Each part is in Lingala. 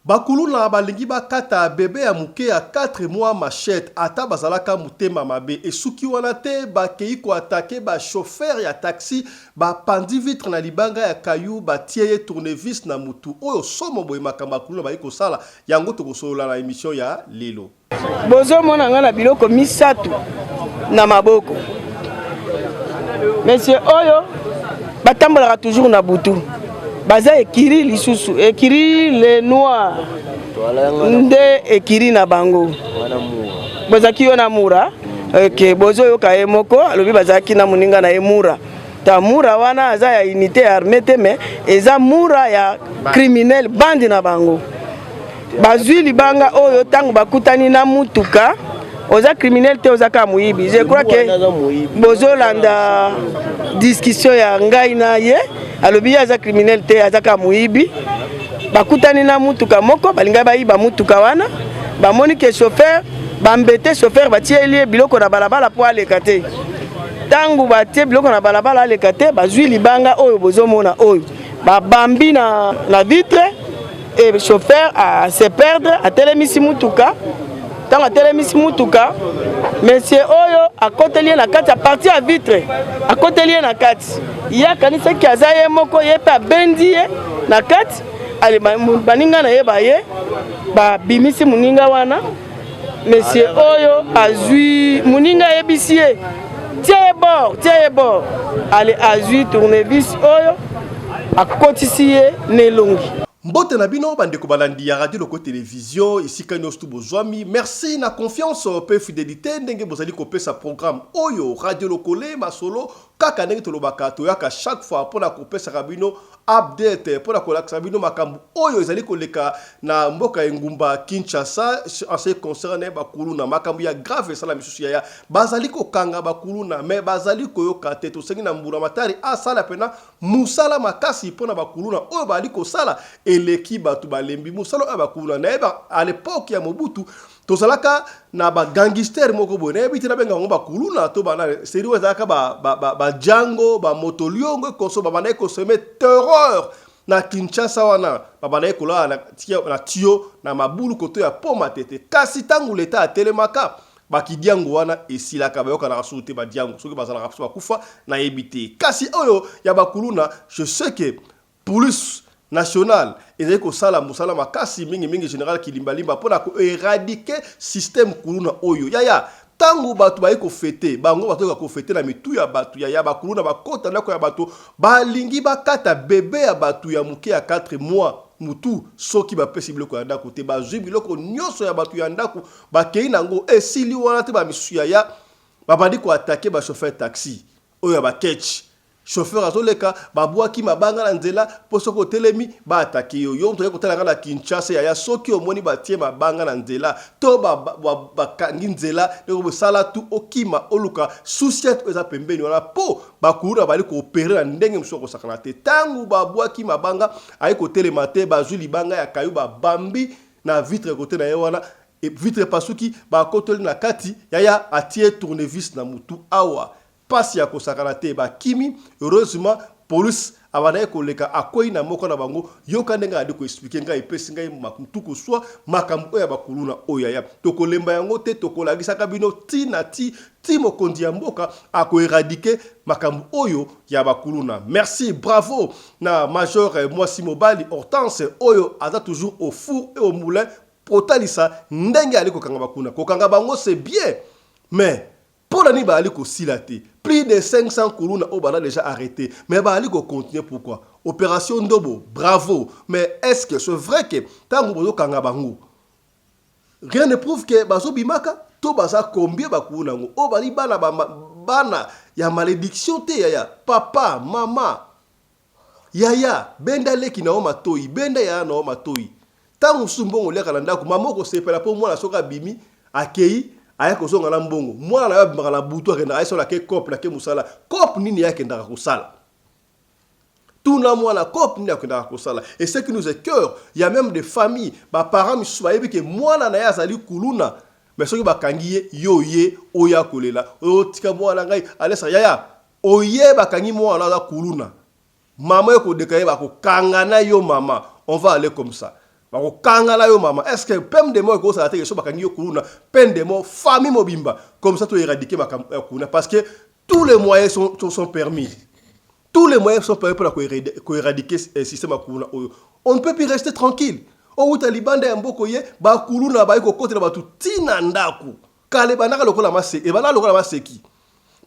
Bakuluna balingi bakata bebe ya moke ya 4 mois machette ata bazalaka motema mabe esuki wana te bakeyi ko attaquer ba chauffeur ya taxi ba panzi vitre na libanga ya caillou batie ye tournevis na mutu oyo somo boye makambo ba kuluna bayi kosala yango tokosolola na emission ya lelo. Bozo mona nga na biloko misatu na maboko. Monsieur oyo batambolaka toujours na butu. Baza ekiri lisusu, ekiri le noir. Nde ekiri na bango. Bozalaki yo na Mura? Ok, bozoyoka ye moko alobi bazalaki na moninga na ye Mura. Ta Mura wana aza ya unité armée te mais eza Mura ya criminel bande na bango. Bazwi libanga oyo ntango bakutani na mutuka. Oza criminel te, oza kaka moyibi. Je crois que bozolanda discussion ya ngai na ye, alobi ye aza criminel te, aza kaka moyibi. Bakutani na mutuka moko, balingaki bayiba mutuka wana, bamoni ke chauffeur bambete chauffeur batieli ye biloko na balabala mpo aleka te. Ntango batie biloko na balabala aleka te, bazwi libanga oyo bozomona oyo babambi na vitre. Et chauffeur a se perdre, atelemisi mutuka. Ntango atelemisi mutuka, monsieur oyo akoteli ye na kati, a partir ya vitre akoteli ye na kati. Ye akanisaki aza ye moko, ye mpe abendi ye na kati. Ale, baninga na ye baye babimisi moninga wana. Monsieur oyo azwi moninga, ayebisi ye tia ye bord, tia ye bord. Ale azwi tournevis oyo akotisi ye na elongi. Mbote na bino bandeko balandi ya Radio Loko Television esika nyonso tu bozwami. Merci na confiance pe fidelite ndenge bozali kopesa programme oyo Radio Lokole masolo kaka ndenge tolobaka toyaka chaque fois pona kopesaka bino update pona kolakisa bino makambo oyo ezali koleka na mboka engumba Kinshasa en ce qui concerne bakuluna. Makambo ya grave esala misusu yaya bazali kokanga bakuluna mais bazali koyoka te. Tosengi na Mbula Matari asala pena mosala makasi pona bakuluna oyo bazali kosala eleki bato balembi mosala oyo bakuluna. Nayeba à l'époque ya Mobutu tozalaka na ba gangster moko boye, nayebi te nabenga bango bakuluna to bana seri oyo ezalaka ba Django, ba Motoliongo konso babandaki koseme terreur na Kinshasa wana, babandaki kolala na tio na mabulu koto ya poma tete. Kasi ntango leta atelemaka bakidiango wana esilaka, bayokanaka susu te badiango, soki bazalaka biso bakufa nayebi te. Kasi oyo ya bakuluna, je sais que police nationale ezali kosala mosala makasi mingi mingi général Kilimbalimba mpona ko éradiquer système kuluna oyo yaya. Ntango bato bayi kofete bango bato kofete na mitu ya bato yaya, bakuluna bakota ndako ya bato balingi bakata bebe ya bato ya moke ya 4 mois mutu. Soki bapesi biloko ya ndako te, bazwi biloko nyonso ya bato ya ndako bakei nango. Esili wana te, bamisusu yaya babandi koattaquer bachauffeur taxi oyo ya baketch. Chauffeur azoleka, babwaki mabanga na nzela mpo soki otelemi baattaquer yo. Yo moto oye kotala nga na Kinshasa yaya, soki omoni batie mabanga na nzela to bakangi nzela ndenge bosala tu okima oluka sous-ciat oyo eza pembeni wana, mpo bakuluna bali koopérer na ndenge mosusu akosakana te. Ntango babwaki mabanga aye kotelema te, bazwi libanga ya kayu babambi na vitre kote na ye wana, e vitre epasuki, bakotoli na kati yaya, atie tournevis na mutu awa. Pasi ya kosakana te, bakimi. Heureusement police abandaki koleka, akwei na moko na bango. Yoka ndenge azali koexpliquer ngai, epesi ngai ntuku swa makambo oyo ya bakuluna oyo yaya. Tokolemba yango te, tokolakisaka bino ti na ti ti mokonzi ya mboka akoéradiquer makambo oyo ya bakuluna. Merci, bravo na major mwasi mobali Hortense oyo aza toujours au four et au moulin kotalisa ndenge ali kokanga bakuna. Kokanga bango c'est bien, mais mpo na nini bazali kosila te? Plus de 500 kuluna oyo baza déjà arrêté, mais bazali kocontinue pourquoi? Opération Ndobo, bravo, mais est-ce que c'est vrai que ntango bozokanga bango, rien ne prouve que bazobimaka to baza combien bakuluna yango oyo bali bana bana ya malédiction te yaya? Papa, mama, yaya, benda leki na yo matoi, benda yaya na yo matoi. Ntango mosusu mbongo oliaka na ndako, mama okosepela mpo mwana soki abimi akei aya kozonga na mbongo. Mwana na yo abimaka na butu, akendaka ye solo ake cope nake mosala. Cope nini ye akendaka kosala? Tuna mwana cope nini akendaka kosala. Et ce qui nous écœure, il y a même des familles, baparents misusu bayebi ke mwana na ye azali kuluna, mais soki bakangi ye, yo ye oyo akolela otika mwana ngai alesa yaya. Oye bakangi mwana aza kuluna, mama ekodeka ye, bakokanga na yo mama. On va aller comme ça. Bakokangala yo mama. Est-ce que peine de mort ekozala te? So bakangi yo kuluna, peine de mort, famille mobimba. Comme ça to éradiquer makambo ya kuluna, parce que tous les moyens sont permis. Tous les moyens sont permis pour koéradiquer système ya kuluna oyo. On ne peut plus rester tranquille. Outa libanda ya mboko ye, bakuluna bayi kokotela bato ntina ndako. Kala ebandaka lokola maseki, ebandaka lokola maseki.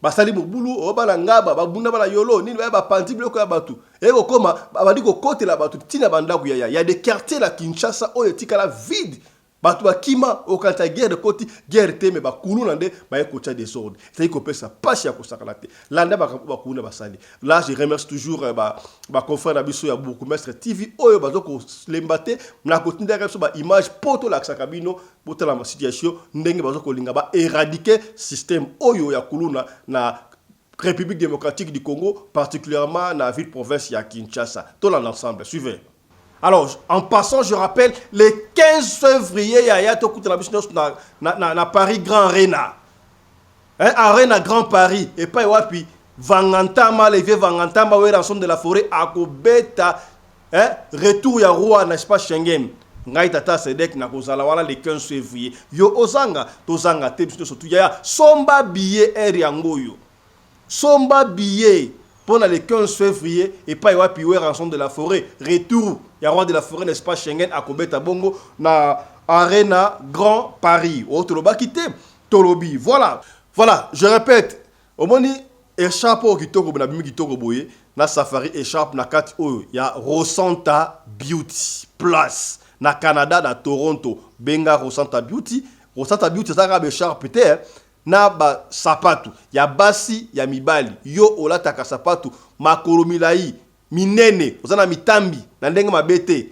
Basali mobulu oyo, bana ngaba babunda, bana yolo nini, baya bapanzi biloko ya bato. Ekokoma babandi kokotela bato ntina bandako. Ya des quartiers na Kinshasa oyo etikala vide, bato bakima, okanisa guerre ekoti. Guerre te, mais bakuluna nde baye kotia désordre. Ezali kopesa pasi ya kosakana te. Landa makambo bakuluna basali. Là, je remercie toujours baconfrère na biso ya Bourgmestre TV oyo bazo kolemba te na kotindaka biso baimage mpo tolakisaka bino, botala situation ndenge bazo kolinga baéradiquer système oyo ya kuluna na République démocratique du Congo, particulièrement na ville province ya Kinshasa. Tolanda ensemble, suivez. Alors, en passant, je rappelle, le 15 février, yaya, tokutana biso nyonso na Paris Grand Arena. Hein, Arena Grand Paris. Et pas wapi, Vangantama, les vieux Vangantama, Werrason de la forêt, akobeta, hein, retour ya roi, n'est-ce pas, Schengen. Ngai tata Sedek nakozala wana le 15 février. Yo ozanga, tozanga te, biso nyonso tu yaya, somba billet air yango yo. Somba billet pour le 15 février epai wapi Werrason de la forêt, retour ya roi de la forêt, n'est-ce pas, Schengen, akobeta bongo na Arena Grand Paris. Oyo tolobaki te, tolobi. Voilà, voilà, je répète, omoni écharpe oyo kitoko, na bimi kitoko boye na safari, écharpe na kati oyo ya Rosanta Beauty Plus na Canada, na Toronto. Benga Rosanta Beauty. Rosanta Beauty ezalaka baécharpe te, na basapatu ya basi, ya mibali. Yo olataka sapatu makolo milai, minene, oza na mitambi na ndenge mabe te,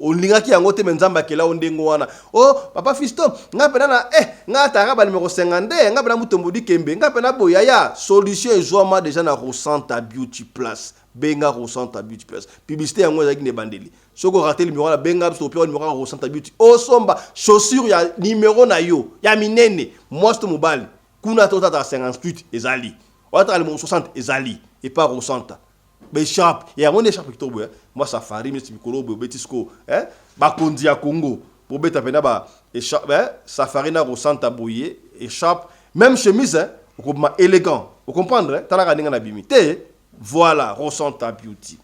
olingaki yango te, mais Nzambe akela yo ndenge wana. O papa Fiston, ngai mpena na ngai ataka banimero 52, ngai mpena mutombo dikembe, ngai mpena boya ya solution ezwama déjà na Rosanta Beauty Plus. Benga Rosanta Beauty Plus. Publicité yango ezalaki na ebandeli. Soki orater numéro wana, benga biso, topia numéro ya Rosanta Beauty, osomba chaussure ya numéro na yo ya minene, mwasi to mobali. Kuna to otataka 58 ezali, otataka numéro 60 ezali epa Rosanta. Baécharpe yango nde écharpe kitoko boye, mwa safari neti mikolo boye obeti siko bakonzi ya Congo bobeta mpena ba safari na Rosanta boye, écharpe, même chemise, okobima élégant, ocomprendre. Talaka ndenge na bimi te. Voilà, Rosanta Beauty.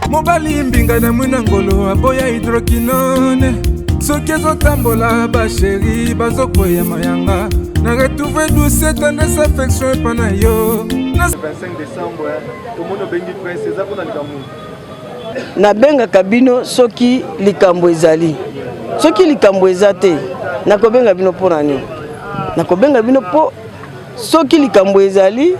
Mobali mbinga na mwina ngolo aboya hydroquinone. Soki ezotambola, bachéri bazokweya mayanga. Na retrouve douce, tendresse, affection epa na yo. 25 décembre, tomoni obengi presse, eza mpona likambo? Nabengaka bino soki likambo ezali. Soki likambo eza te, nakobenga bino mpo na nini? Nakobenga bino mpo soki likambo ezali,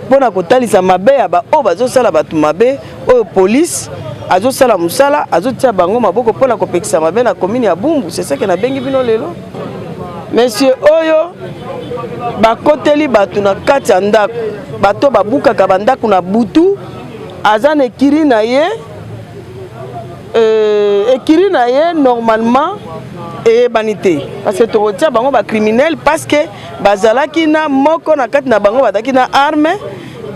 mpo na kotalisa mabe ya baoyo bazosala bato mabe, oyo polise azosala mosala, azotia bango maboko mpo na kopekisa mabe na commune ya Bumbu. C'est ce que nabengi bino lelo. Monsieur oyo bakoteli bato na kati ya ndako, bato babukaka bandako na butu, aza na écurie na ye. Écurie na ye normalement eyebani te, parce que tokotia bango bacriminel, parce que bazalaki na moko na kati na bango bazalaki na arme.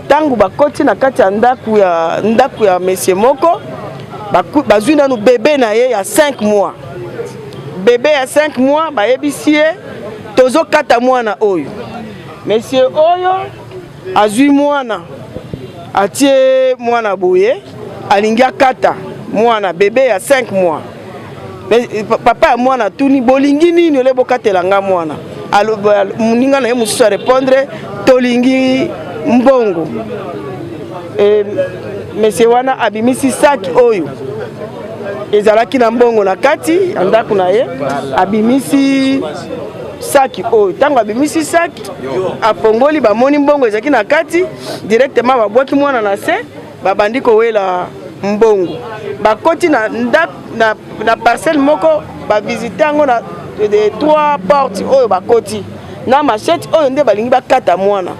Ntango bakoti na kati ya ndako ya monsieur moko, bazwi nanu bebe na ye ya 5 mois. Bebe ya 5 mois, bayebisi ye: "Tozokata mwana oyo." Monsieur oyo azwi mwana, atie mwana boye, alingi akata mwana bebe ya 5 mois. Mais papa ya mwana atuni: "Bolingi nini ole bokatela nga mwana?" Moninga na ye mosusu arépondre: "Tolingi mbongo." E, monsieur wana abimisi saki oyo. Ezalaki na mbongo na kati ya ndako na ye. Abimisi saki oyo. Ntango abimisi saki, afongoli, bamoni mbongo ezalaki na kati. Directement babwaki mwana na se, babandi kowela mbongo. Bakoti na ndako na parcelle moko, bavisite yango na de trois portes oyo. Bakoti na machette oyo nde balingi bakata mwana.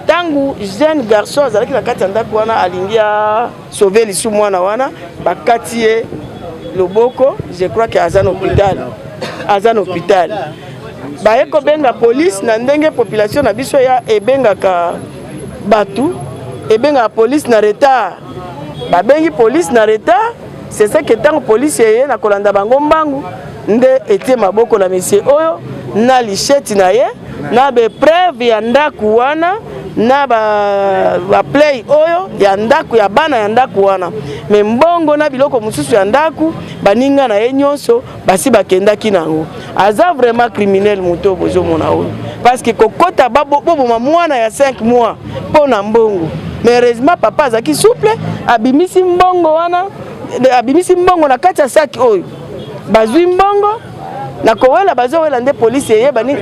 Ntango jeune garçon azalaki na kati ya ndako wana, alingi asauve lisu mwana wana, bakati ye loboko. Je crois que aza na hôpital, aza na hôpital. Baye kobenga police na ndenge population na biso ya ebengaka bato, ebengaka police na retard. Babengi police na retard. C'est ce que ntango police eye na kolanda bango mbangu, nde etie maboko na monsieur oyo na machette na ye, na bapreuve ya ndako wana, na baplaies ba oyo ya ndako ya bana ya ndako wana. Mais mbongo na biloko mosusu ya ndako, baninga na ye nyonso basi bakendaki nango. Aza vraiment criminel, moto oyo bozomona oyo, parce que kokota boboma mwana ya 5 mois mpo na mbongo. Mais heureusement papa azalaki souple, abimisi mbongo wana, abimisi mbongo na kati ya saki oyo. Bazwi mbongo na kowela, bazowela nde polisi eyebani.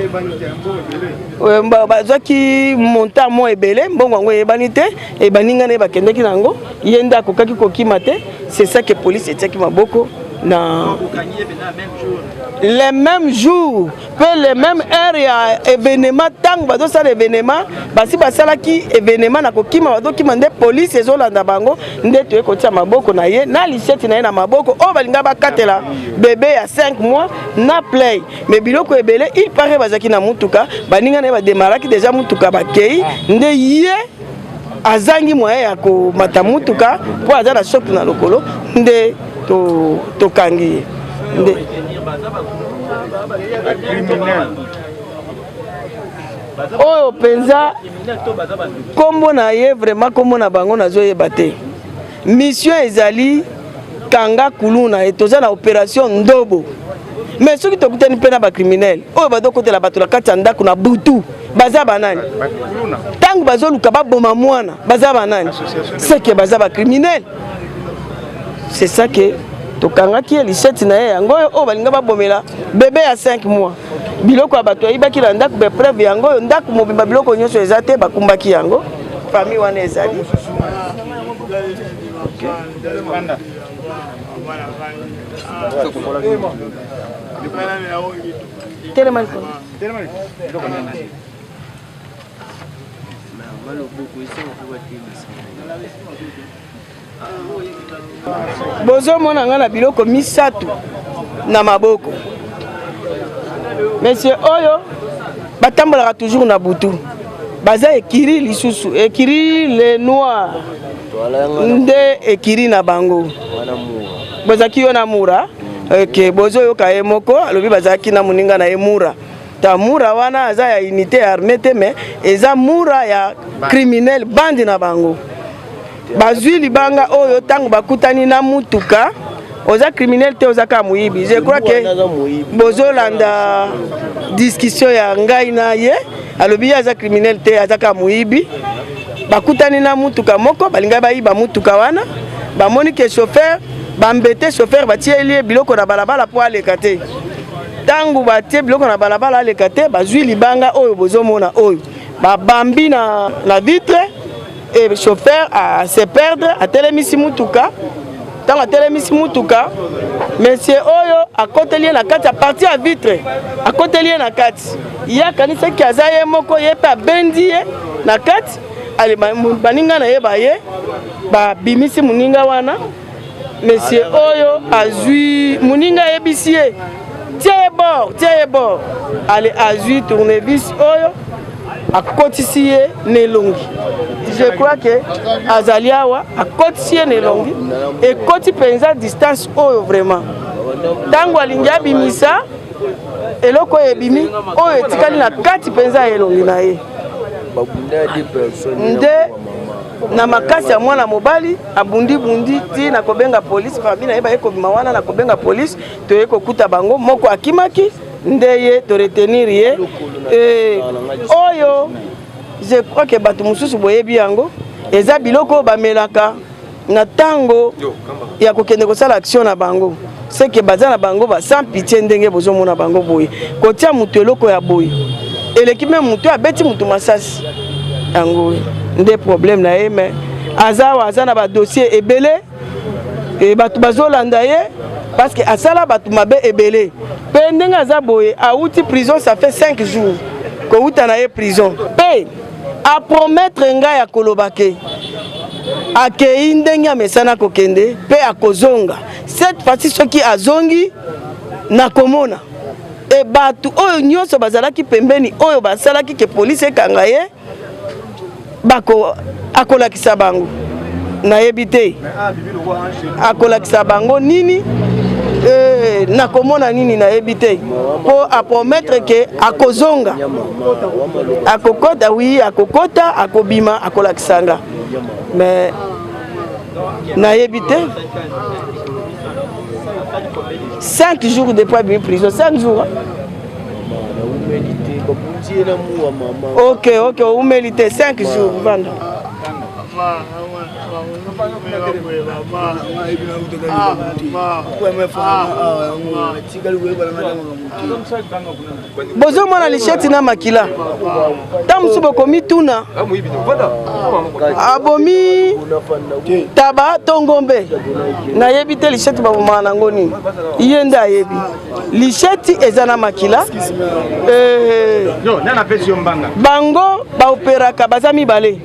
Bazwaki montant mo ebele, mbongo yango eyebani te. Baninga na ye bakendeki na yango, ye nde akokaki kokima te. C'est ça que police etiaki maboko na le même jour mpe le même heure ya événement. Ntango bazosala événement, basi basalaki événement na kokima, bazokima nde polise ezolanda bango, nde toye kotia maboko na ye na machette na ye na maboko oyo balinga bakatela bébé ya 5 mois na plaie. Mais biloko ebele, il paraît bazalaki na mutuka, baninga na ye bademaraki déjà mutuka, bakei nde ye azangi moyen ya komata mutuka mpo aza na choc na lokolo, nde tokangi ye nde. Oyo mpenza nkombo na ye vraiment, nkombo na bango nazoyeba te. Mission ezali kanga kuluna ye. Toza na opération Ndobo, mais soki tokutani mpe na bacriminel oyo bazokotela bato na kati ya ndako na butu, baza banani? Ntango bazoluka baboma mwana, baza banani? Seke baza bacriminel. C'est ça que tokangaki ye. Machette na ye yango oyo, oyo balinga babomela bébé ya 5 mois. Biloko ya bato ayibaki na ndako, bapreuve yango oyo. Ndako mobimba, biloko nyonso eza te, bakumbaki yango. Famille wana ezali. Telema likolo. Maloboko esenga mpo batelisa. Bozomona nga na biloko misato na maboko. Monsieur oyo, batambolaka toujours na butu, baza écurie lisusu, écurie Le Noir nde écurie na bango. Bozalaki yo na Mura. Ok, bozoyoka ye moko alobi bazalaki na moninga na ye Mura. Ta Mura wana aza ya unité armée te, mais eza Mura ya criminel, bande na bango. Bazwi libanga oyo ntango bakutani na mutuka. Oza criminel te, oza kaka moyibi. Je crois que bozolanda discussion ya ngai na ye. Alobi ye aza criminel te, aza kaka moyibi. Bakutani na mutuka moko, balingai bayiba mutuka wana. Bamoni ke chauffeur bambete, chauffeur batieli ye biloko na balabala mpo aleka te. Ntango batie biloko na balabala, aleka te, bazwi libanga oyo bozomona oyo, babambi na vitre et chauffeur a se perdre, atelemisi mutuka. Ntango atelemisi mutuka, monsieur oyo akoteli ye na kati ya partie ya vitre, akoteli ye na kati. Ye akanisaki aza ye moko, ye mpe abendi ye na kati. Baninga na ye baye, babimisi moninga wana. Monsieur oyo azwi moninga, ayebisi ye: "Tia ye bord, tia ye bord." Ale, azwi tournevis oyo, akotisi ye na elongi. Je crois que azali awa. Akotisi ye na elongi, ekoti mpenza distance oyo vraiment. Ntango alingi abimisa eloko oyo ebimi, oyo etikali na kati mpenza ya elongi na ye, nde na makasi ya mwana mobali abundibundi ti na kobenga polise. Famille na ye baye kobima wana na kobenga polise, toye kokuta bango. Moko akimaki, nde ye toretenir ye. Oyo je crois que bato mosusu boyebi yango, eza biloko oyo bamelaka. Na ntango ya kokende kosala action na bango, seke baza na bango ba sans pitié. Ndenge bozomona bango boye, kotia moto eloko ya boye eleki me moto abeti moto masasi. Yango nde problème na ye. Mais aza awa, aza na badossier ebele e bato bazolanda ye parce que asala bato mabe ebele. Mpe ndenge aza boye, awuti prison, ça fait 5 jours kowuta na ye prison. Mpe apromettre ngai ya koloba ke akei ndenge amesana kokende mpe akozonga. Cette fois-ci, soki azongi, nakomona e bato oyo nyonso bazalaki pembeni, oyo basalaki ke polisi ekanga ye, bako akolakisa bango. Nayebi te akolakisa bango nini, nakomona nini, nayebi te, mpo apromettre ke akozonga, akokota, oui, akokota, akobima, akolakisa nga, mais nayebi te. 5 jours depuis abimi prison, 5 jours. Ok, oumeli te, 5 jours. Vanda. Bozomona lisheti na makila. Ntango mosusu bokomituna abomi taba to ngombe, nayebi te. Lisheti babomaka nango nini, ye nde ayebi. Lisheti eza na makila. Bango baoperaka, baza mibale,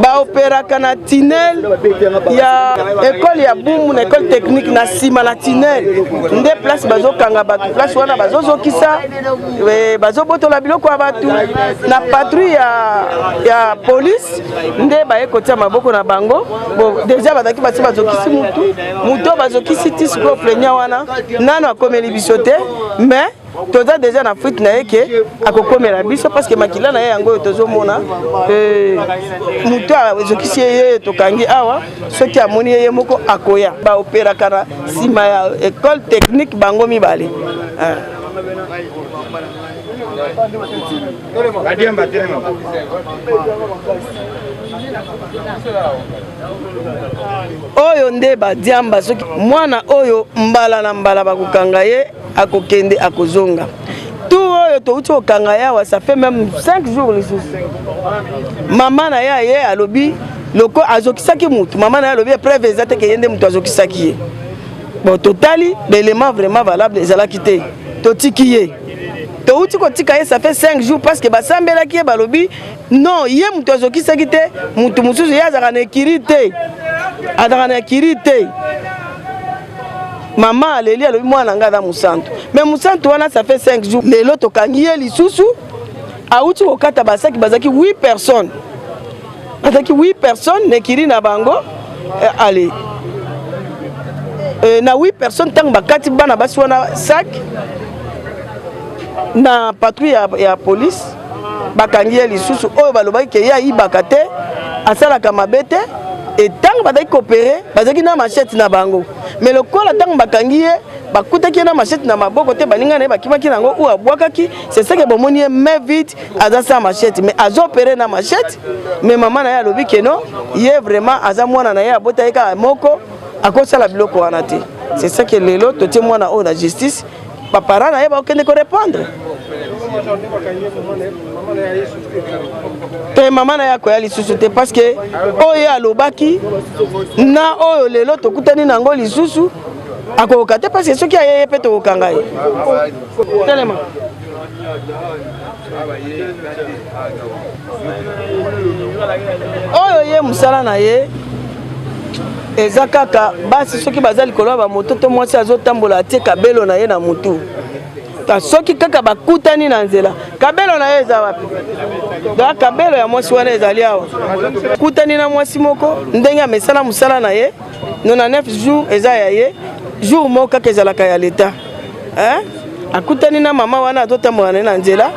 baoperaka na tunnel ya ekole ya Bumbu, na école technique, na nsima na tunnel nde place bazokanga bato. Place wana bazozokisa, bazobotola biloko ya bato. Na patrouille ya police nde baye kotia maboko na bango. Bon, déjà bazalaki basi bazokisi mutu. Mutu oyo bazokisi ti sikoyo, plaignant wana nano akomeli biso te, mais toza déjà na fuite na ye ke akokomela biso, parce que makila na ye yango oyo tozomona. Moto azokisi ye, ye tokangi awa. Soki amoni ye, ye moko akoya. Baoperaka na nsima ya école technique, bango mibale. Oyo nde badiamba. Soki mwana oyo, mbala na mbala bakokanga ye, akokende, akozonga. Tour oyo touti kokanga ye awa, ça fait même 5 jours lisusu. Mama na ye aye, alobi loko azokisaki mutu. Mama na ye alobi preuve eza te ke ye nde moto azokisaki ye. Bon, totali baélément vraiment valable ezalaki te, totiki ye. Touti kotika ye, ça fait 5 jours, parce que basambelaki ye, balobi non, ye moto azokisaki te, motu mosusu. Ye azalaka na écurie te, azalaka na écurie te. Mama aleli, alobi mwana na ngai aza mosantu. Mais mosantu wana, ça fait 5 jours. Lelo tokangi ye lisusu, awuti kokata basaki. Bazalaki 8 personnes, bazalaki 8 personnes na écurie na bango. Ale na 8 personnes, ntango bakati bana basi wana sac na patrouille ya police, bakangi ye lisusu. Oyo balobaki ke ye ayibaka te, asalaka mabe te. E ntango bazalaki koopérer, bazalaki na machette na bango, mais lokola ntango bakangi ye, bakutaki ye na machette na maboko te, baninga na ye bakimaki nango ou abwakaki. C'est ce que bomoni ye main vide, aza sans machette, mais azoopérer na machette. Mais mama na ye alobi ke non, ye vraiment aza mwana na ye, abota ye kaka moko, akosala biloko wana te. C'est ça que lelo totie mwana oyo na justice, baparent na ye bakokende korépondre te. Mama na ye akoya lisusu te, parce que oyo alobaki na oyo lelo tokutani nango lisusu, akokoka te, parce que soki aye, ye mpe tokokanga ye. Telema. Oyo ye mosala na ye eza kaka basi soki baza likolo ya bamoto to mwasi azotambola, atie kabelo na ye na motu. Soki kaka bakutani na nzela, kabelo na ye eza wapi? Donc kabelo ya mwasi wana ezali awa. Kutani na mwasi moko, ndenge amesala mosala na ye, 99 jours eza ya ye, jour moko kaka ezalaka ya leta. Akutani na mama wana azotambola na ye na nzela,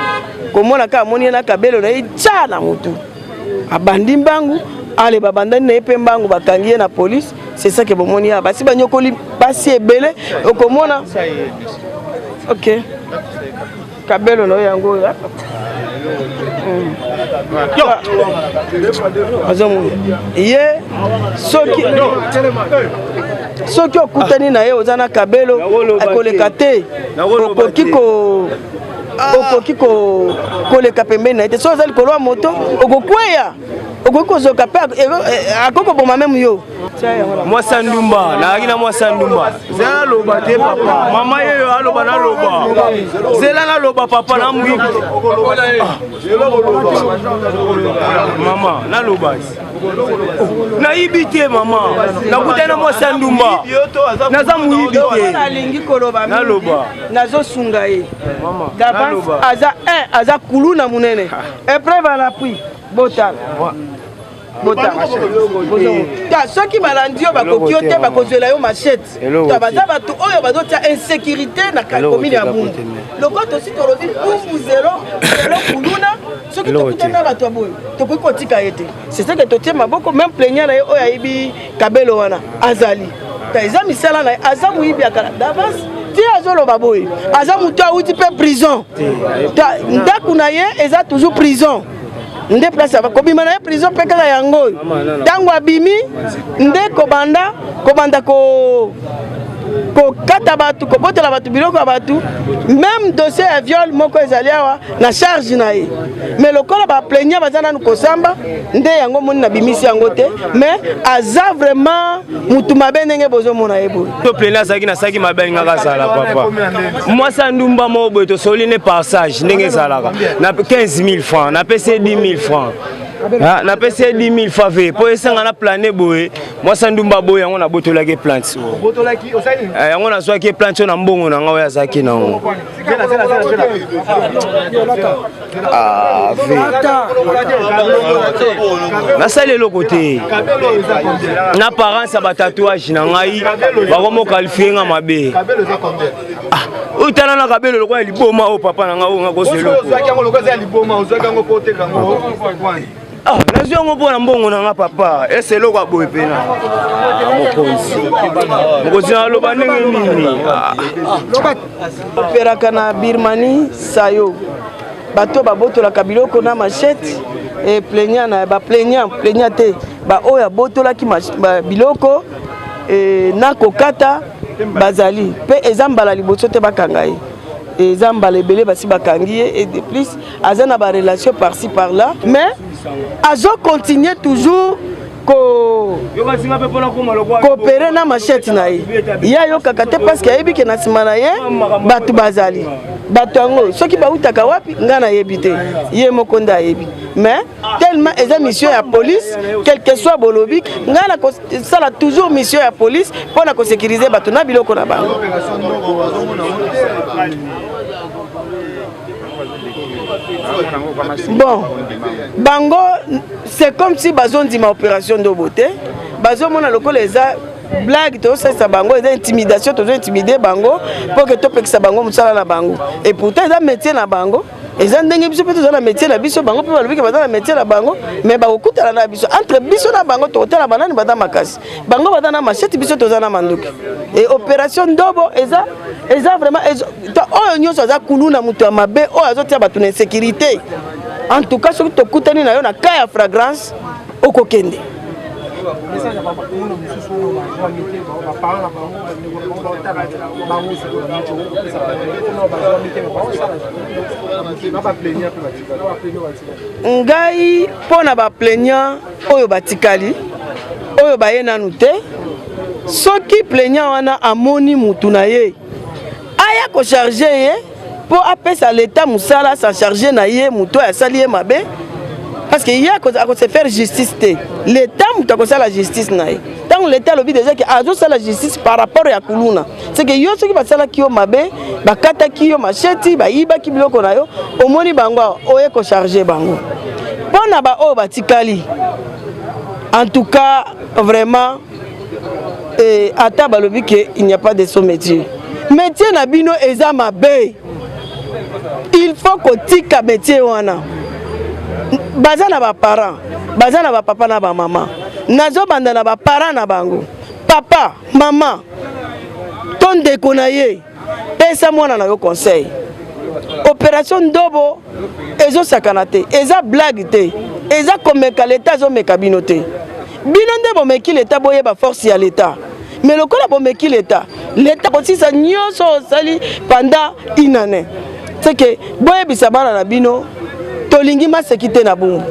komona kaka, amoni ye na kabelo na ye tya na motu, abandi mbangu. Ale babandani na ye mpe mbangu, bakangi ye na police. C'est ça que bomoni awa. Basi banyokoli basi ebele, okomona. Ok, kabelo na yo yango oyo. Ozomona ye, soki soki okutani na ye, oza na kabelo, akoleka te. Okoki ko okoki koleka pembeni na ye te. Soki oza likolo ya moto, okokweya, okoki kozoka mpe akoki koboma même yo. Mwasi ya ndumba, nazalaki na mwasi ya ndumba. Zela naloba te, papa. Mama yeyo aloba, naloba. Zela naloba, papa. Na moyibi, mama, naloba. Nayibi te, mama. Nakutani na mwasi ya ndumba, naza moyibi te. Nalingi koloba. Naloba. Nazosunga ye d'avance. Aza un, aza kuluna monene, épreuve à l'appui. Botala, botala ta. Soki balandi yo, bakoki yo te, bakozwela yo machette. To baza bato oyo bazotia insécurité na commune ya Bumbu. Lokola tosi tolobi Bumbu zéro, zéro kuluna, soki tokutani na bato ya boye, tokoki kotika ye te. C'est ce que totie maboko. Même plaignant na ye oyo ayebi kabelo wana azali ta, eza misala na ye. Aza moyibi ya kala d'avance. Ti azoloba boye, aza motu awuti mpe prison. Ndako na ye eza toujours prison, nde place kobima na ye prison mpe kaka yango oyo. Ntango abimi nde kobanda kokata bato, kobotola bato biloko ya bato. Même dossier ya viol moko ezali awa na charge na ye, mais lokola baplaignant baza nanu kosamba, nde yango moni nabimisi yango te. Mais aza vraiment mutu mabe ndenge bozomona ye boye. To plaignant azalaki, nasalaki mabe, alingaka azala papa. Mwasi ya ndumba moko boye, tosoli ne passage ndenge ezalaka na 15 000 francs, napesi ye 10 000 francs, napesi ye 10 000 francs ve mpo esanga na plane boye. Mwasi ya ndumba boye, yango nabotolaki plante yango, nazwaki plante oyo na mbongo na ngai oyo azalaki nango. Ah, nasali eloko te. Na apparence ya batatouage na ngai, bakomoqualifier nga mabe. Oyo tala na kabelo lokola liboma oyo, papa na ngai, oyo nga kozwa eloko. Ah, nazwi yango mpo na mbongo na nga, papa. Ese eloko ya boye pena, mokonzi, mokonzi, naloba ndenge nini? Operaka na Birmanie sayo, bato babotolaka biloko na machette e plaignant na baplaignant, plaignant te, baoyo abotolaki biloko na kokata bazali mpe. Eza mbala liboso te bakanga ye, eza mbala ebele basi bakangi ye. Et de plus aza na barelation par-ci par-là, mais azocontinue toujours koopérer na machette na ye. Ye ayokaka te, parce que ayebi ke na nsima na ye bato bazali. Bato yango soki bautaka wapi, ngai nayebi te, ye moko nde ayebi. Mais tellement eza mission ya police, quel que soit bolobi, ngai nakosala toujours mission ya police mpo na kosécuriser bato na biloko na bango. Bon, bango, c'est comme si bazondima opération Ndobo te. Bazomona lokola eza blague tozosalisa bango, eza intimidation, tozointimider bango mpo ke topekisa bango mosala na bango. Et pourtant eza métier na bango, eza ndenge biso mpe toza na métier na biso. Bango mpe balobi ke baza na métier na bango, mais bakokutana na biso. Entre biso na bango, tokotala banani baza makasi. Bango baza na machette, biso toza na manduki. E opération Ndobo eza vraiment oyo nyonso aza kuluna, moto ya mabe oyo azotia bato na insécurité. En tout cas, soki tokutani na yo na cas ya flagrance, okokende. Message ya bamona mosusu oyo bazwami te, baparent na bango, bandeko na bango baotala bango sikoyo na miso, okopesa bango bazwami te, baosala na baplaignant mpe batikali? Ngai, mpo na baplaignant oyo batikali, oyo baye nanu te, soki plaignant wana amoni mutu na ye, aya kocharger ye mpo apesa leta mosala, s'en charge na ye, moto oyo asali ye mabe, parce que ye akose faire justice te, leta moto akosala justice na ye. Ntango leta alobi déjà ke azosala justice par rapport ya kuluna, c'est que yo soki basalaki yo mabe, bakataki yo machette, bayibaki biloko na yo, omoni bango awa, oye kocharger bango. Mpo na baoyo batikali, en tout cas vraiment, ata balobi ke il n'y a pas de sot métier, métier na bino eza mabe. Il faut kotika métier wana. Baza na baparent, baza na bapapa na bamama. Nazobanda na baparent na bango, papa, mama to ndeko na ye. Pesa mwana na yo conseil. Opération Ndobo ezosakana te, eza blague te, eza komeka leta azomeka bino te. Bino nde bomeki leta, boyeba force ya leta. Mais lokola bomeki leta, leta kosisa nyonso osali pendant une année. C'est que boyebisa bana na bino tolingi maseki te na Bumbu.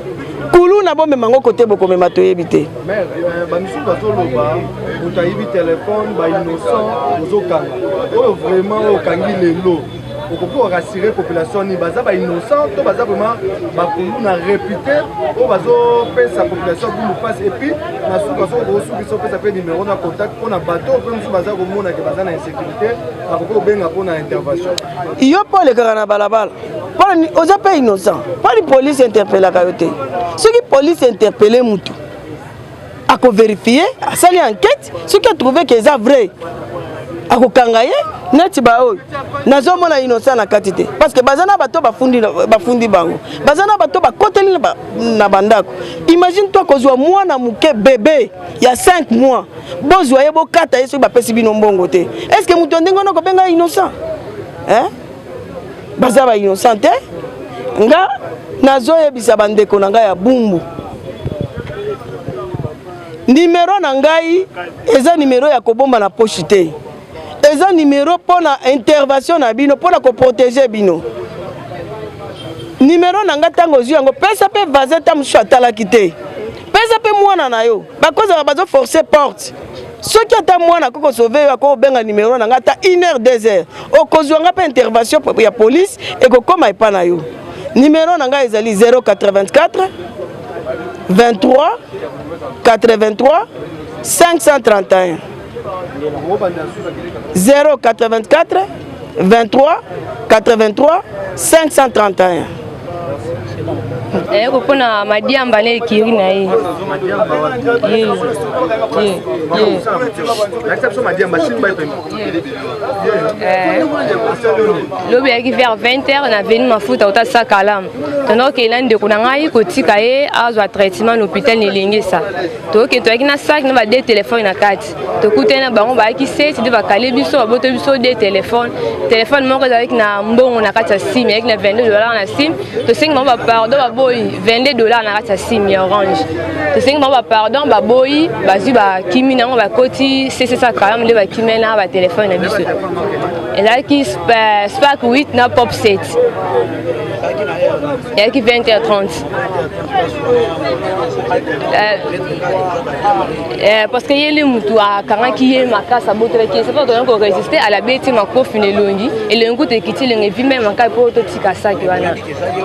Kuluna bomema ngo kote bokomema toyebi te. Mais bamisusu bazoloba moto ayibi telefone, ba innocent ozokanga oyo vraiment oyo okangi lelo, okoki korassurer population nini? Baza ba innocent to baza vraiment bakuluna réputé oyo bazopesa population Bumbu mpasi? Et puis na suka, soki okosukisa, opesa mpe numéro na contact mpona bato oyo mpe mosusu baza komona ke baza na insécurité, bakoki kobenga mpona intervention. Yo mpo olekaka na balabala, mpona oza mpe innocent, mponi police interpellaka yo te? Soki police interpelle mutu, akovérifier, asali enquête, soki atrouve ke eza vrai, akokanga ye. Neti baoyo nazomona innocent na kati te, parce que baza na bato bafundi, bafundi bango, baza na bato bakoteli na bandako. Imagine toi kozwa mwana moke, bébé ya 5 mois, bozwa ye, bokata ye soki bapesi bino mbongo te. Est ce que moto ndenge wana kobenga innocent, hein? Baza ba innocent te. Nga nazoyebisa bandeko na ngai ya Bumbu, nimero na ngai eza nimero ya kobomba na poche te, eza nimero mpo na intervention na bino, mpo na koprotéger bino. Nimero na ngai, ntango ozwi yango, pesa mpe voisin, ta mosusu atalaki te, pesa mpe mwana na yo. Bakozaka bazoforce porte, soki ata mwana akoki kosauver yo, akoki kobenga nimero na ngai ata 1 heure, 2 heures, okozwa nga mpe intervention ya police ekokóma epa na yo. Nimero na ngai ezali 084 23 83 531, 084 23 83 531. Ayeko mpona madiamba na ekiri na ye. Ye. Ye. Ye. Lakisa biso madiamba, simba ye pembe. Lobi ayaki vers 20 heures na veni mafuta ota Sakalamu. Tondokende na ndeko na ngai kotika ye azwa traitement na hôpital na Elengesa. Tokende, toyaki na sac na ba deux téléphone na kati. Tokutani na bango, bayaki seti nde bakale biso, baboto biso deux téléphone. Téléphone moko ezalaki na mbongo na kati ya sim, eyaki na 22 $ na sim. Tosengi bango bapardon, baboyi. 22 $ na kati ya sim ya Orange. Tosengi bango bapardon, baboyi. Bazwi, bakimi nango, bakoti ccsa kalamu nde bakimi na batelefone na biso. Ezalaki Spark 8 na Pop 7. Eyaki 20h30. Parce que ye nde mutu akangaki ye makasi, abotelaki ye. Sepa toyaki korésister, alabeti makofi na elongi, elongi kutu ekiti, elongi evimba makasi mpo totika saki wana.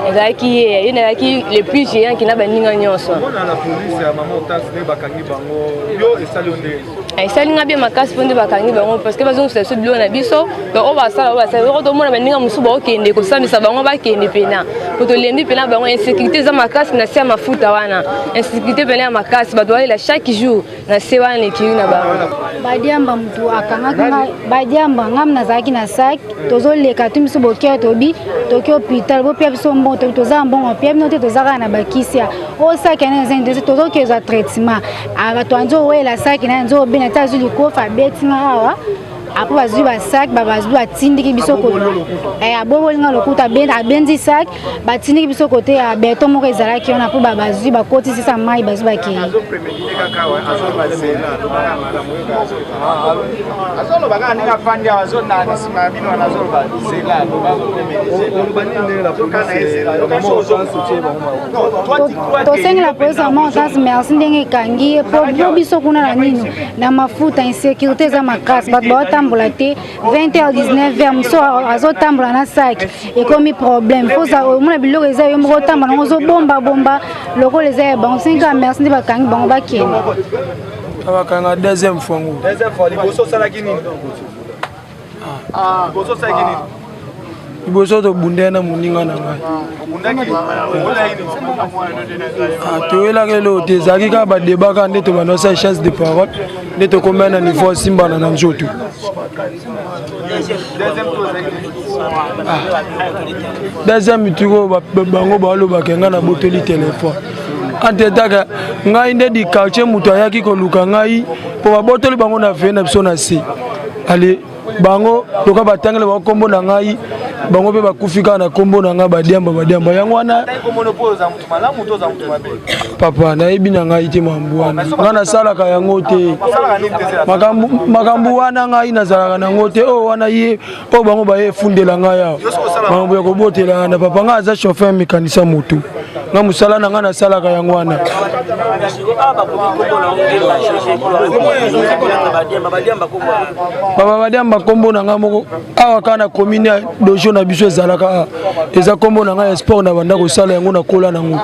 Ezalaki ye, ye nazalaki le plus géant kina baninga nyonso. Omona na polise ya mama Otasi nde bakangi bango, yo esali yo ndenge? Esali nga bien makasi mpo nde bakangi bango, parce que bazongisa biso biloko na biso. Donc oyo basala, oyo basala oko, tomona baninga mosusu baokende kosambisa bango, bakende pena po tolembi pena bango. Insécurité eza makasi na se ya mafuta wana, insécurité pena ya makasi. Bato bayela chaque jour na se wana, ekiri na bango. Badiamba motu akangaki nga badiamba. Ngam nazalaki na sac, tozoleka tu biso bokere, tobi toki hôpital, bopia biso mbongo, tobi toza mbongo pia bino te, toza kaka na bakisia oyo saki yana eza ndesi, tozokezwa traitement. Bato anzo owela saki na nzo obena te, azwi likofa, abeti nga awa. Apo bazwi basac, bazwi, batindiki biso, abobolinga lokuta, abendi sac, batindiki biso kote ya beton moko ezalaki wana, mpo bazwi, bakotisisa mai, bazwi, bakei. Azoloba kaka ndenge afandi awa, azonaa na nsima ya bino wana, azoloba zela. Oloba nini ndenge la police mama Hortense otie bango? Tosengi la police mama Hortense merci ndenge ekangi ye, po biso kuna na nino na mafuta insécurité eza makasi, bato baotambola te. 20 h 19 h, mosu azotambola na saki, ekomi problème. Fosa omona biloko eza yo moko, otambola nango, ozobombabomba lokola eza ya bango. Sengi kaka merci nde bakangi bango, bakende. Bakanga deuxième fois ngo. Deuxième fois. Liboso osalaki nini? Liboso osalaki nini? Liboso tobundai na moninga na ngai. Obundaki, obundaki nini? Toyelaki eloko te, ezalaki kaka badébat kaka nde tobanda osala chasse de parole, nde tokomai na niveau asimbana na nzoto. Deuxième tour ezalaki nini? Deuxième tour, bango balobaka ngai nabotoli telefone. Entre-temps ngai nde di quartier, moto ayaki koluka ngai mpo babotoli bango na ve na biso na se. Ale bango loka batangela bango nkombo na ngai. Bango mpe bakufi kaka na nkombo na ngai, badiamba badiamba yango wana. Papa, nayebi na ngai te mambo wana, ngai nasalaka yango te. Makambo wana ngai nazalaka nango te. Oyo wana ye oyo bango baye efundela ngai awa makambo ya kobotela na papa. Ngai aza chauffeur mécanicien, motu ngai mosala na ngai nasalaka yango wana. Papa, badiamba nkombo na ngai moko awa kaka na commune ya dojo na biso ezalaka, eza nkombo na ngai ya sport na banda kosala yango, nakola nango.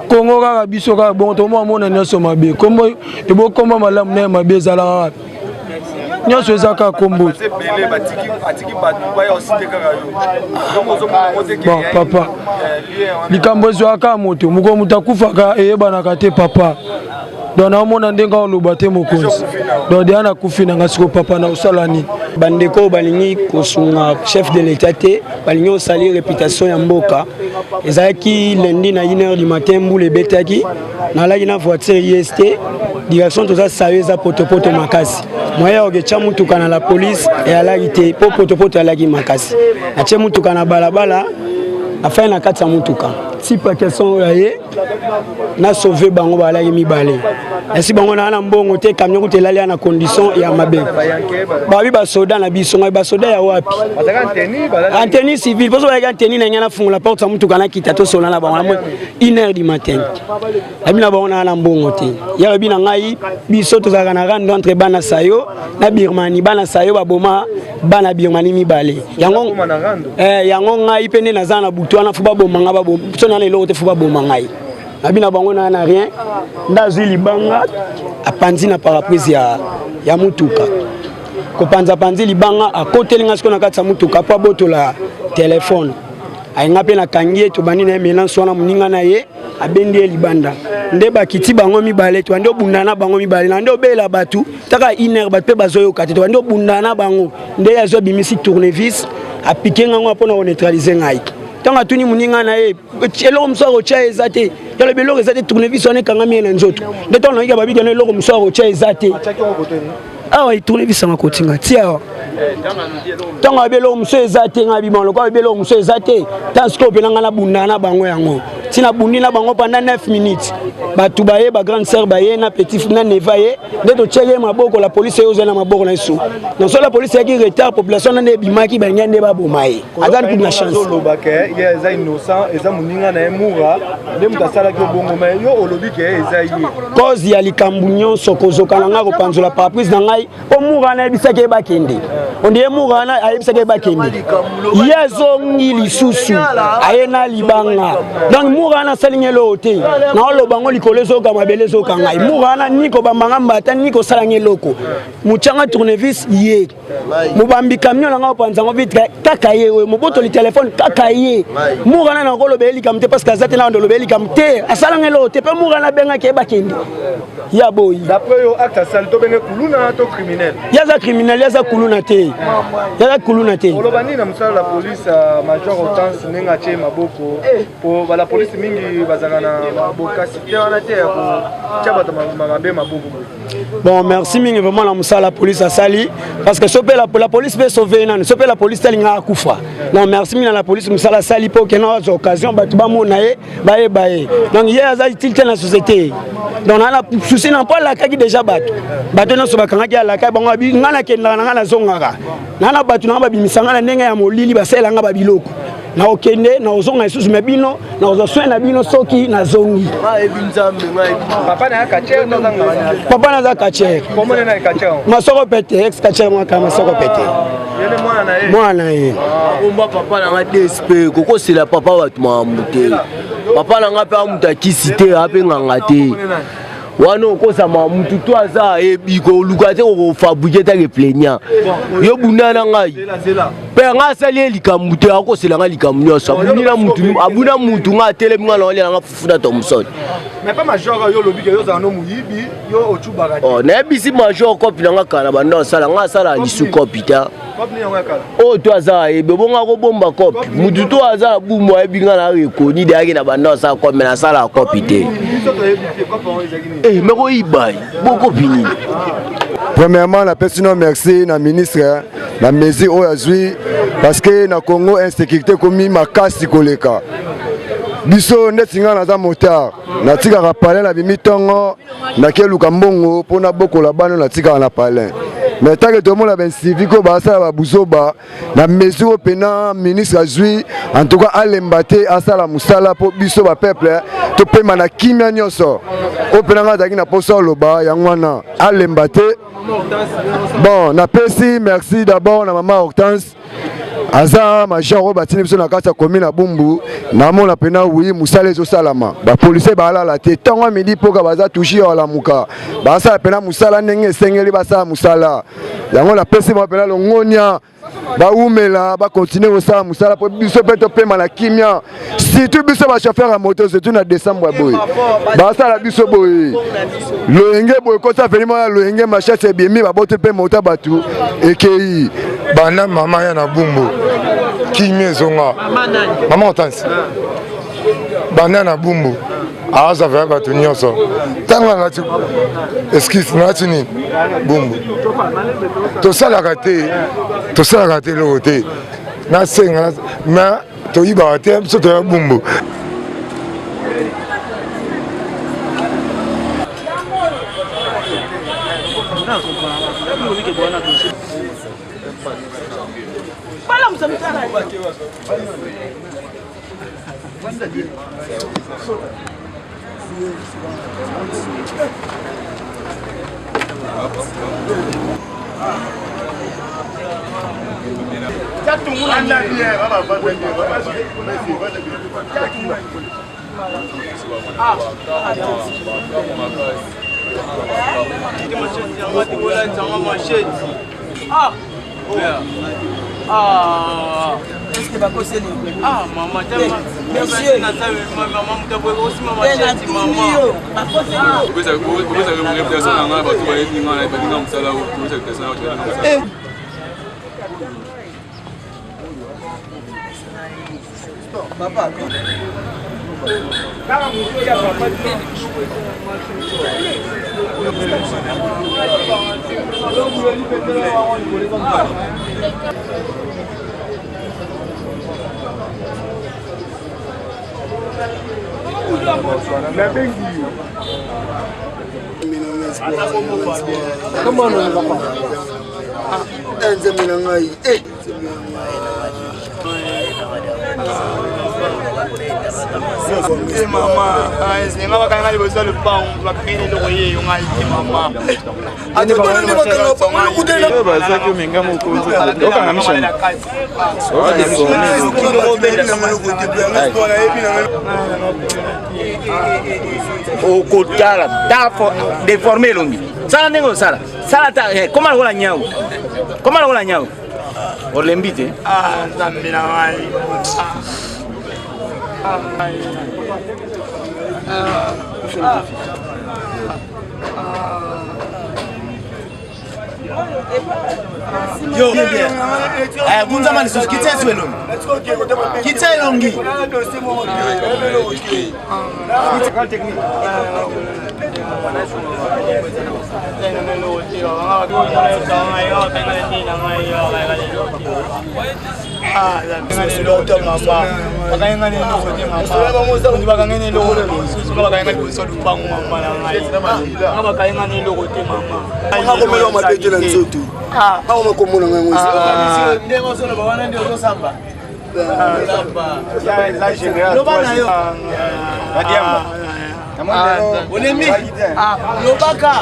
Kongo kaka biso kaka bongo, tokomona nyonso mabe, kombo ebokoma malamu na ya mabe ezalaka wapi? Nyonso eza kaka kombo. Bon papa, likambo ezwaka moto mokolo moto akufaka eyebanaka te papa. Donc naomona ndenge oloba te mokonzi. Donc deya nakufi nanga siko papa, na osala nini? Bandeko oyo balingi kosunga chef de l'État te, balingi osali réputation ya mboka. Ezalaki lundi na 1 heure du matin, mbula ebetaki, nalaki na voiture ist, direction toza sayo, eza potopoto makasi, moyen ya oketya mutuka na la police eyalaki te mpo potopoto eyalaki makasi. Natie mutuka na balabala, afai na kati ya mutuka tipa question oyo aye na sauve bango. Bazalaki mibale, esi bango naa na mbongo te. Camion kuta elali ya na condition ya mabe. Babi basoda na biso, ngai basoda ya wapi? En tenue civile, mposo bayaki en tenue na ngai. Nafungola porte ya mutuka, nakita, tosola na bango na 1 heure du matin. Nabi na bango naa na mbongo te. Ya lobi na ngai, biso tozalaka na rando entre bana sayo na Birmanie. Bana sayo baboma bana Birmanie mibale. Yango yango ngai mpe nde naza na butu wana, fo baboma ngai, so na na eloko te, fo baboma ngai. Nabi na bango naa na rien. Nde azwi libanga, apanzi na paraprise ya mutuka. Kopanza-panzi libanga, akoteli ngai sikoyo na kati ya mutuka mpo abotola telefone. Ayenga mpe nakangi ye, tobandi na ye melanse wana. Moninga na ye abendi ye libanda, nde bakiti bango mibale. Tobandi obunda na bango mibale, na nde obela bato taka une heure, bato mpe bazoyoka te. Tobandi obunda na bango, nde ye azwi, abimisi tournevis, apike ngango mpona koneutraliser ngai. Ntango atuni moninga na ye, eloko mosusu akotya eza te. Yalobi eloko eza te, tournevis wana ekangami ye na nzoto. Nde ntango nayoki babikana, eloko mosusu akotya eza te. Awa tournevis yango akotinga ti awa. Ntango abi eloko mosusu eza te, ngai bima lokola abi eloko mosusu eza te. Ntango sikoyo mpena ngai nabundaka na bango yango, ntina bundi na bango pendant 9 minutes. Bato baye, bagrande sœur baye na petit na neva ye, nde totiaki ye maboko. La police eyo ozali na maboko na yesu. Donc so la police eyaki retard, population na nde ebimaki, balingi nde baboma ye. Aza kutu na chance. Olobaka ye eza innocent, eza moninga na ye Mura nde moto asalaki obongo, mais yo olobi ke eza ye. Cause ya likambo nyonso, kozoka na ngai, kopanzola paraprise na ngai, mpo Mura wana ayebisaki ye bakende. Ondie Mura wana ayebisaki ye bakende, ye azongi lisusu, aye na libanga. Donc Mura wana asali ngai eloko te. Naoloba ngo likolo ezoka, mabele ezoka ngai. Mura wana ni kobamba mbata, ni kosala ngai eloko. Motyanga tournevis ye, mobambi camion na ngai opanza yango vitre kaka ye, oyo mobotoli telefone kaka ye. Mura wana nakoloba ye likambo te, parce que aza te. Na ndoloba ye likambo te, asalanga eloko te. Mpe Mura wana abengaki ye bakende ya boyi. D'après yo, acte asali, tobenge kuluna to criminel? Ye aza criminel, ye aza kuluna te, ye aza kuluna te. Oloba nini na mosala la police, major Hortense, ndenge atie maboko? Po bala polise mingi bazalaka na bokasi te wana te ya kotia bato mabe maboko. Bon, merci mingi vraiment na mosala police asali, parce que so mpe la police mpe sauve nani, so mpe la police talinga akufa. Non, merci mingi na la police, mosala asali mpo okende azwa occasion, bato bamona ye, bayeba ye. Donc ye aza utile te na société. Donc naa na souci na mpo alakaki déjà bato, bato nyonso bakangaki, alakaki bango ngai nakendaka na ngai, nazongaka naa na bato nanga, babimisa ngai na ndenge ya molili, basalelanga babiloko, nakokende, nakozonga lisusu, me bino nakozwa soin na bino soki nazongi. Papa naza catcheur Masoko Pete, ex catcheur mwaka Masoko Pete, mwana ye. Komba papa na nga DSP, kokosela papa bato makambo te. Papa na nga mpe amutu akisi te, ape nganga te wana okosama mutu to aza ayebi koluka te, kofabriquer take plaignant. Yo bunda na ngai mpe ngai asali ye likambo te, akosela ngai likambo nyonso. Abuni na mutu, abuni na mutu. Ngai atelemi, ngai naolia nanga fufu na Thomson. Mais pas major, yo olobi ke yo ozala no moyibi, yo ocubaka te. Nayebisi major, kopi na nga kala banda osala, ngai asala lisu kopi te. Oyo to aza ayebi obonga kobomba kopi. Mutu to aza na bumbu ayebi ngai na rekoni deyaki na banda osala kopi, me nasala kopi te. Me koyiba bokopi nini? Premièrement, napesi no merci na ministre na mesure oyo azwi parce que na Congo insécurité ekomi makasi koleka. Biso ndeti ngai naza motard, natikaka palin na bimi ntongo nakeluka mbongo mpo nabokola bana natikaka na palin. Mais tant que tomona ba civique oyo basala ba buzoba na mesure oyo mpena ministre azwi en tout cas alemba te asala mosala mpo biso bapeuple topema na kimia nyonso oyo mpena ngai azalaki na mposa oloba yango wana alemba te. Bon, napesi merci d'abord na mama Hortense aza major oyo batindi biso na kati ya commune ya Bumbu. Namona mpena wi mosala ezosalama, bapolisier balala te ntongo midi mpoka baza toujours ya kolamuka, basala mpena mosala ndenge esengeli basala mosala yango. Napesi bango mpena longonia, bawumela, bakontinue kosala mosala mpo biso mpe topema na kimia, surtout biso bachauffeur ya moto, surtout na décembre ya boye basala biso boye loyenge boye kota veni moko ya loyenge machete ebimi baboti mpe moto ya bato ekei. Banda mama ya na Bumbu kimia ezonga, mama Hortense banda na Bumbu aza vaya bato nyonso. Ntango alati eskise nalati nini Bumbu tosalaka te, tosalaka te eloko te, nasenga mais toyibaka te, biso toya Bumbu. Réputation na ngai, bato bayebi ngai, balinga mosala oyo, topesa réputation na bato balinga mosala. Nzambe na ngai. Mama nga bakanga liboso ya lopango, bakangi eloko ye yo ngai te mama. Bazwaki omenga mokonzi okanga mishani. Okotala ta deforme elongi, sala ndenge osala, sala ta koma lokola nyau, koma lokola nyau, olembi te. Nzambe na ngai. Yo, gunzama lisusu, kitya esu elongi, kitya elongi. Akomela mabe te na nzoto awa makomona ngai yango. Ndenge ozoloba wana nde ozosamba, loba na yo olembi, lobaka.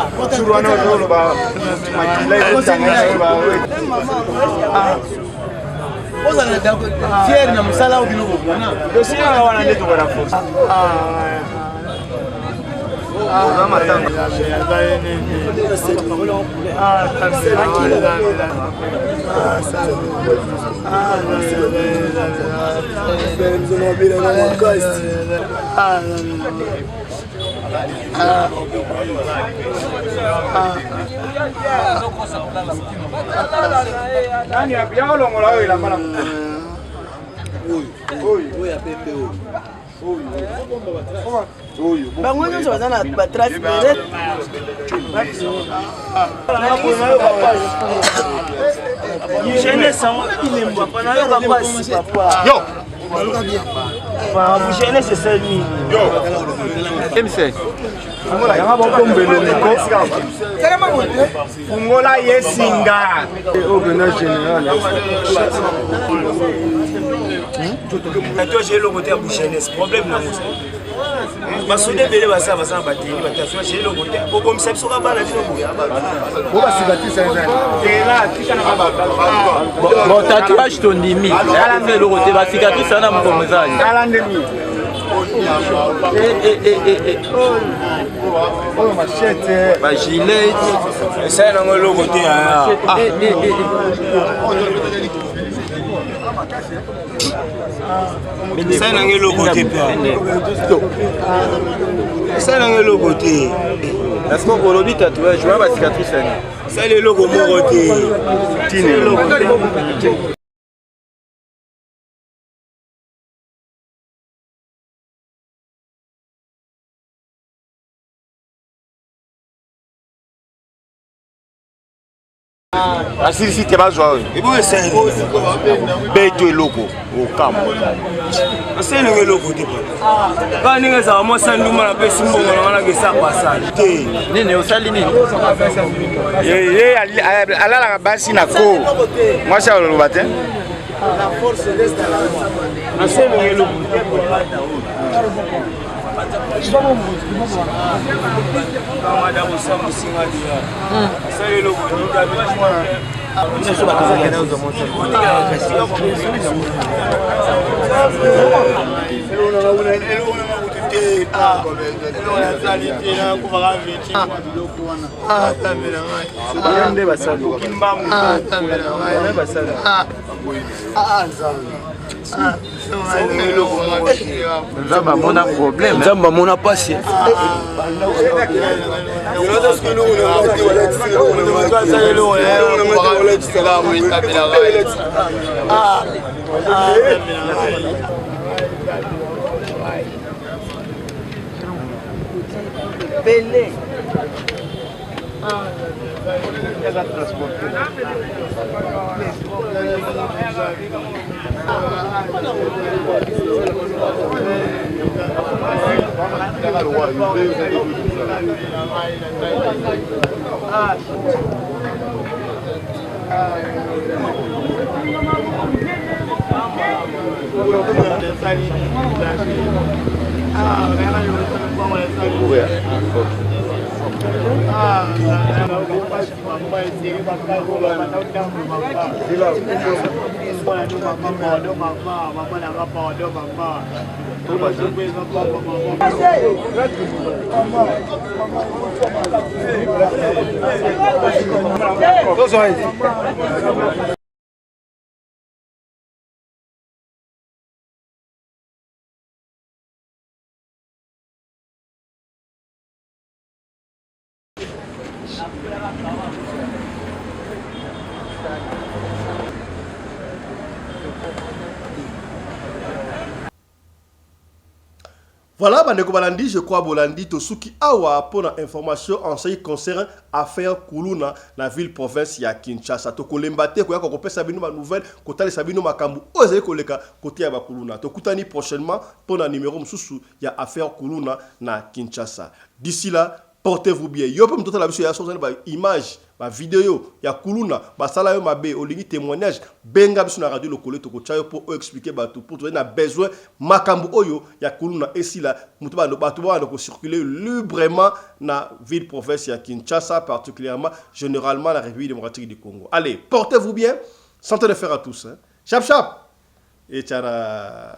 Ozala fiere na mosala oyo bino bopona. Wana nde tokona force. Nani ya olongola oyo elamba na oyo ya pembe oyo? Bango nyonso baza na batrace. Jeunesse yango bilembo papa, nayoka pasi papa. Yo jeunesse esali nini? MC yanga bokombelo miko fungola ye singa oyo pena général. Tatouage eloko te ya jeunesse, problème nango basoda ebele basala baza na bateni batatouage eloko te, bobomisa biso ka bana bino boye. Bon, tatouage tondimi eyalanga eloko te, bacicatrice wana mokongo eza oyo machete bagilet esali nango eloko te. Esali nango eloko te, esali nango eloko te. Est-ce que olobi tatouage wana bacicatrice yani? Esali eloko moko te. Asilisi te, bazwa oyo beto eloko okamwa. Asalelaka eloko te kaka ndenge ezalaka. Mwasi ndumba, napesi mbongo na nga nakesa passage te. Nini osali nini? Ye alalaka basi na ko mwasi aloloba te. Asalelaka eloko te. Madame osambusinga deya asali eloko. Nde basali. Nzambe amona problème, Nzambe amona pasi. Pele. Voilà, bandeko balandi, je crois bolandi, tosuki awa pour na information en ce qui concerne affaire Kuluna na ville province ya Kinshasa. Tokolemba te koyaka kopesa bino ba nouvelle, kotalisa bino makambo oyo ezali koleka kote ya bakuluna. Tokutani prochainement pour na numéro mosusu ya affaire Kuluna na Kinshasa. D'ici là, portez-vous bien. Yo pe moto otala biso ya so ba image, ba video ya kuluna basala yo mabe, olingi témoignage, benga biso na radio Lokole, tokotya yo mpo oexpliquer bato, mpo tozali na besoin makambo oyo ya kuluna esila, moto bato bana kocirculer librement na ville province ya Kinshasa, particulièrement, généralement la République démocratique du Congo. Allez, portez-vous bien, santé de fer à tous, hein. Chap chap et tchara.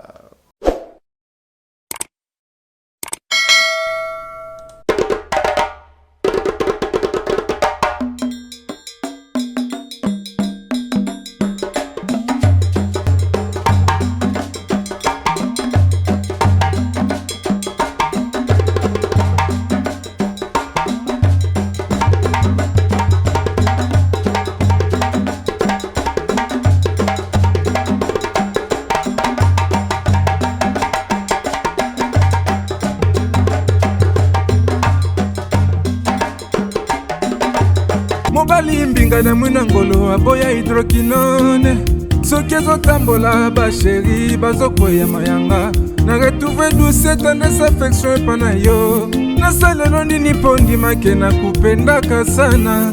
Namoni mbinga na mwina ngolo aboya hydroquinone. Soki ezotambola, basheri bazokweya mayanga. Na retrouve douce tendresse, affection epa na yo. Nasalelo nini mpo ndimake nakupendaka sana?